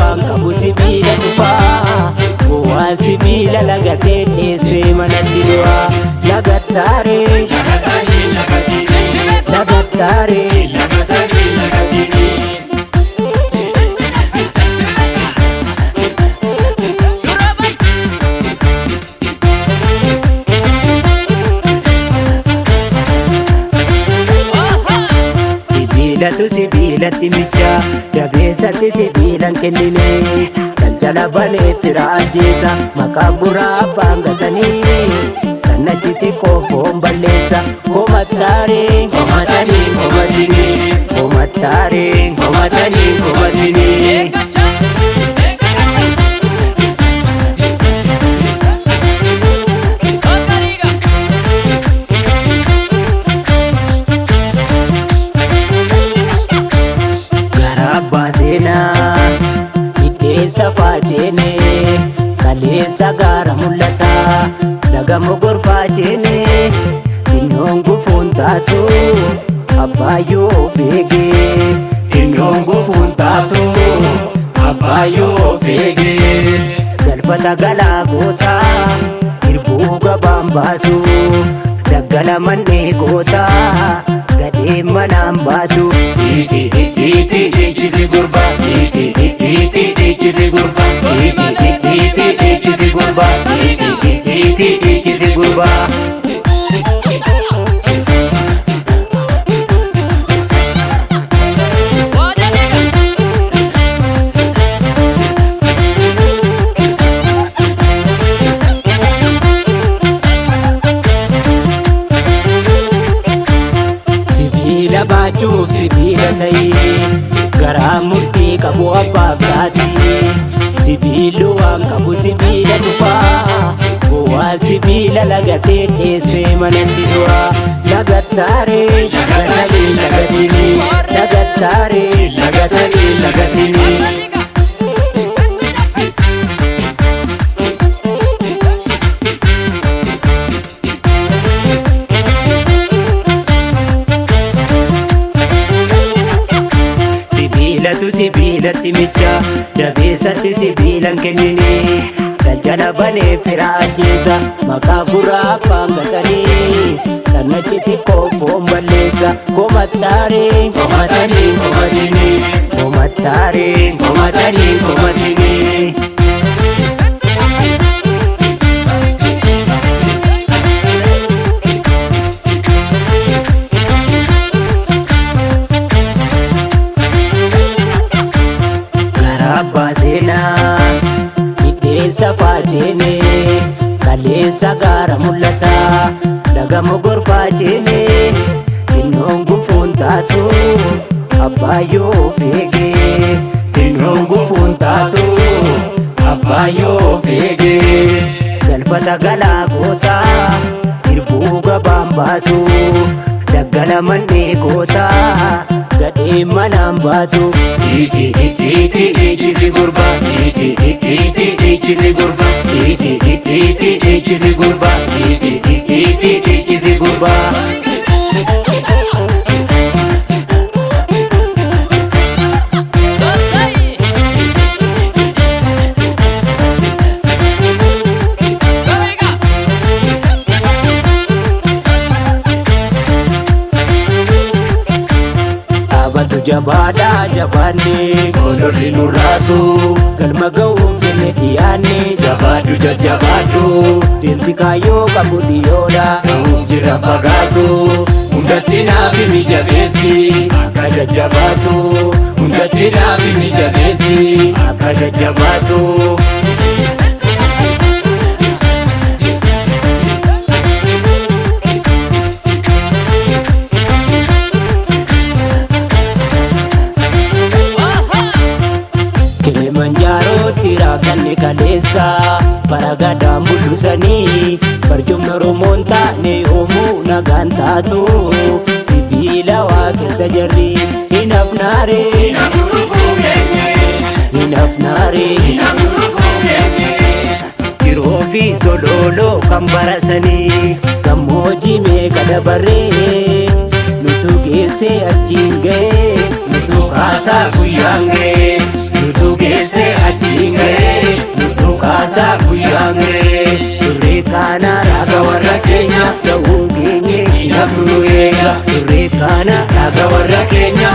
waan qabu sibiila tufaa. Gowwaan sibiila lagatee dheessee manatti du'a. Lagattaaree Lagatanii lagatinii. lagattaaree. Lagatanii lagatinii. Sibiilatu sibiilatti micha dabeessatti sibiilan kennine galchala banee fira ajjeesa maqaa gurraa abbaan gatanii kan achi xiqqoo foon balleessa komattaaree Komatanii komatinii. komattaaree Komatanii komatinii. Gara abbaa seenaa hidheessa faajeene kaleessa gaara mul'ata laga mogorfaa jeene xinnoon gufuun taatu abbaayyoo of eegee Xinnoon gufuun taatu abbaayyoo of eegee. Galfata galaa gootaa hirbuu gabaan baasu daggala mannee gootaa gadhee manaan baatu. Dhiiti dhiiti dhiichisi gurbaa. Dhiiti dhiiti dhiichisi gurbaa. Dhiiti dhiiti dhiichisi gurbaa. Dhiiti dhiiti dhiichisi gurbaa. Sibiila baachuuf sibiila ta'ee garaa murtii qabu abbaaf taati. Sibiilli waan qabu sibiila tufaa gowwaan sibiila lagatee dheessee manatti du'a. Lagattaaree Lagatanii lagatinii. lagattaaree Lagatanii lagatinii. Sibiilatu sibiilatti micha dabeessatti sibiilan kennine cancala banee fira ajjeesa maqaa gurraa abbaan gatanii kan achi xiqqoo foon balleessa komattaaree Komatanii komatinii. komattaaree Komatanii komatinii. Gara abbaa seenaa hidheessa faajeene kaleessa gaara mul'ata laga mogorfaa jeene xinnoon gufuun taatu abbaayyoo of eegee Xinnoon gufuun taatu abbaayyoo of eegee. Galfata galaa gootaa hirbuu gabaan baasu daggala mannee gootaa gadhee manaan baatu. Dhiiti dhiiti dhiichisi gurbaa. Dhiiti dhiiti dhiichisi gurbaa. Dhiiti dhiiti dhiichisi gurbaa. Dhiiti dhiiti dhiichisi gurbaa. Dhaabatu jabaadhaa jabaanne Ololli nurraasu galma ga'uuf jenne dhiyaanne jabaadhu jajjabaadhu. Deemsi kaayyoo qabu dhiyoodha Ga'uuf jira fagaatu hundatti naaf himi jabeessi akka jajjabaatu. Hundatti naaf himi jabeessi akka jajjabaatu. Kilimanjaarootti raakkanne kaleessa bara gadaan bullusanii barcumni Oromoon taane oomuu nagaan taatu sibiila waaqessa jarri hin hafnaaree hin hafnaaree yeroo fi sololoo kan barasanii gammoojjii meeqa dabarree nutu geessee achiin ga'ee Nutu kaasaa guyyaan ga'ee nutu geessee keenya. Turree kaana Dhaga warra keenya.